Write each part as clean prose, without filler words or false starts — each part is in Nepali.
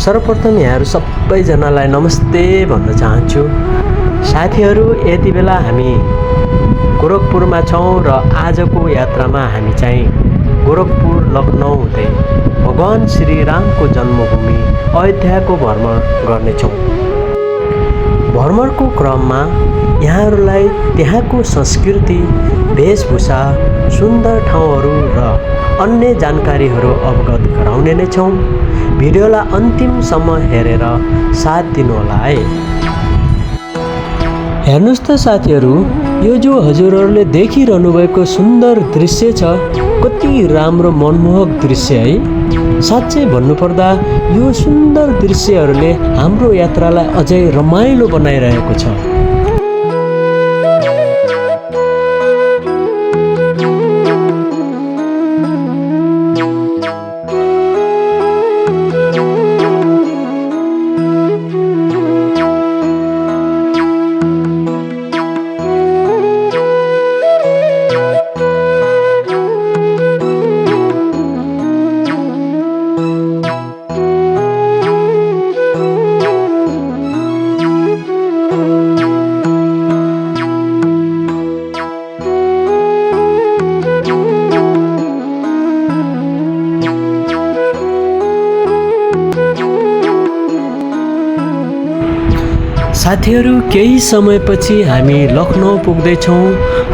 सर्वप्रथम यहाँहरू सबैजनालाई नमस्ते भन्न चाहन्छु। साथीहरू, यति बेला हामी गोरखपुरमा छौँ र आजको यात्रामा हामी चाहिँ गोरखपुर लखनऊ हुँदै भगवान श्री रामको जन्मभूमि अयोध्याको भ्रमण गर्नेछौँ। भ्रमणको क्रममा यहाँहरूलाई त्यहाँको संस्कृति, वेशभूषा, सुन्दर ठाउँहरू र अन्य जानकारीहरू अवगत गराउने नै छौँ। भिडियोलाई अन्तिमसम्म हेरेर साथ दिनुहोला है। हेर्नुहोस् त साथीहरू, यो जो हजुरहरूले देखिरहनु भएको सुन्दर दृश्य छ, कति राम्रो मनमोहक दृश्य है। साँच्चै भन्नुपर्दा यो सुन्दर दृश्यहरूले हाम्रो यात्रालाई अझै रमाइलो बनाइरहेको छ। साथीहरू, केही समयपछि हामी लखनऊ पुग्दैछौँ।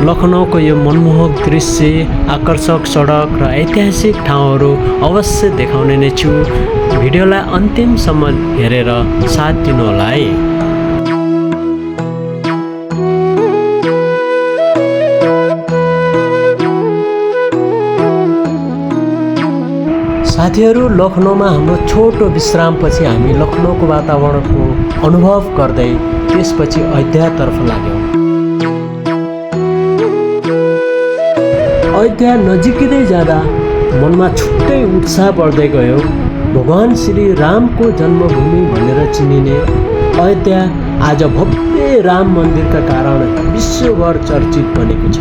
लखनऊको यो मनमोहक दृश्य, आकर्षक सडक र ऐतिहासिक ठाउँहरू अवश्य देखाउने नै छु। भिडियोलाई अन्तिमसम्म हेरेर साथ दिनुहोला है। साथीहरू, लखनऊमा हाम्रो छोटो विश्रामपछि हामी लखनऊको वातावरणको अनुभव गर्दै त्यसपछि अयोध्यातर्फ लाग्यौँ। अयोध्या नजिकै जाँदा मनमा छुट्टै उत्साह बढ्दै गयो। भगवान श्री रामको जन्मभूमि भनेर चिनिने अयोध्या आज भव्य राम मन्दिरका कारण विश्वभर चर्चित बनेको छ।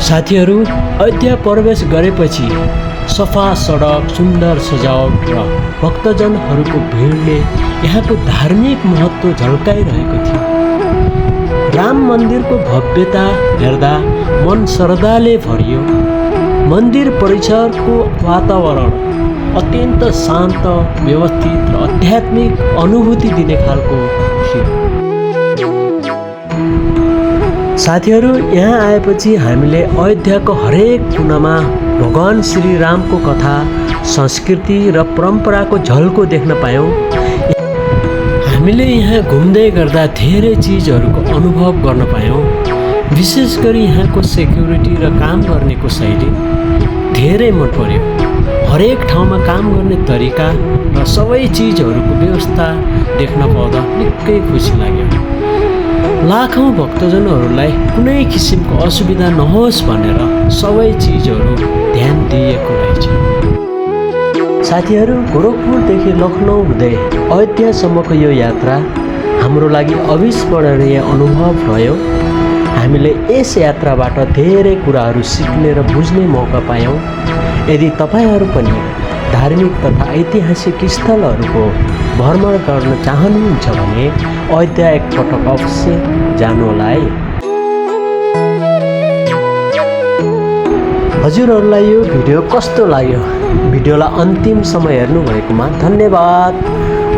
साथीहरू, अयोध्या प्रवेश गरेपछि सफा सडक, सुन्दर सजावट र भक्तजनहरूको भिडले यहाँको धार्मिक महत्त्व झल्काइरहेको थियो। राम मन्दिरको भव्यता हेर्दा मन श्रद्धाले भरियो। मन्दिर परिसरको वातावरण अत्यन्त शान्त, व्यवस्थित र आध्यात्मिक अनुभूति दिने खालको थियो। साथीहरू, यहाँ आएपछि हामीले अयोध्याको हरेक कुनामा भगवान श्री रामको कथा, संस्कृति र परम्पराको झल्को देख्न पायौँ। हामीले यहाँ घुम्दै गर्दा धेरै चिजहरूको अनुभव गर्न पायौँ। विशेष गरी यहाँको सेक्युरिटी र काम गर्नेको शैली धेरै मन पर्यो। हरेक ठाउँमा काम गर्ने तरिका र सबै चिजहरूको व्यवस्था देख्न पाउँदा निकै खुसी लाग्यो। लाखौँ भक्तजनहरूलाई कुनै किसिमको असुविधा नहोस् भनेर सबै चिजहरू ध्यान दिएको रहेछ। साथीहरू, गोरखपुरदेखि लखनऊ हुँदै अयोध्यासम्मको यो यात्रा हाम्रो लागि अविस्मरणीय अनुभव रह्यो। हामीले यस यात्राबाट धेरै कुराहरू सिक्ने र बुझ्ने मौका पायौँ। यदि तपाईँहरू पनि धार्मिक तथा ऐतिहासिक स्थलहरूको भ्रमण गर्न चाहनुहुन्छ भने अयोध्या एकपटक अवश्य जानुहोला है। हजुरहरूलाई यो भिडियो कस्तो लाग्यो? भिडियोलाई अन्तिमसम्म हेर्नुभएकोमा धन्यवाद।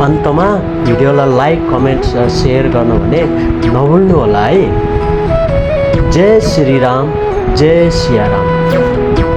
अन्तमा भिडियोलाई लाइक, कमेन्ट र सेयर गर्न भने नभुल्नुहोला है। जय श्री राम, जय सिया राम।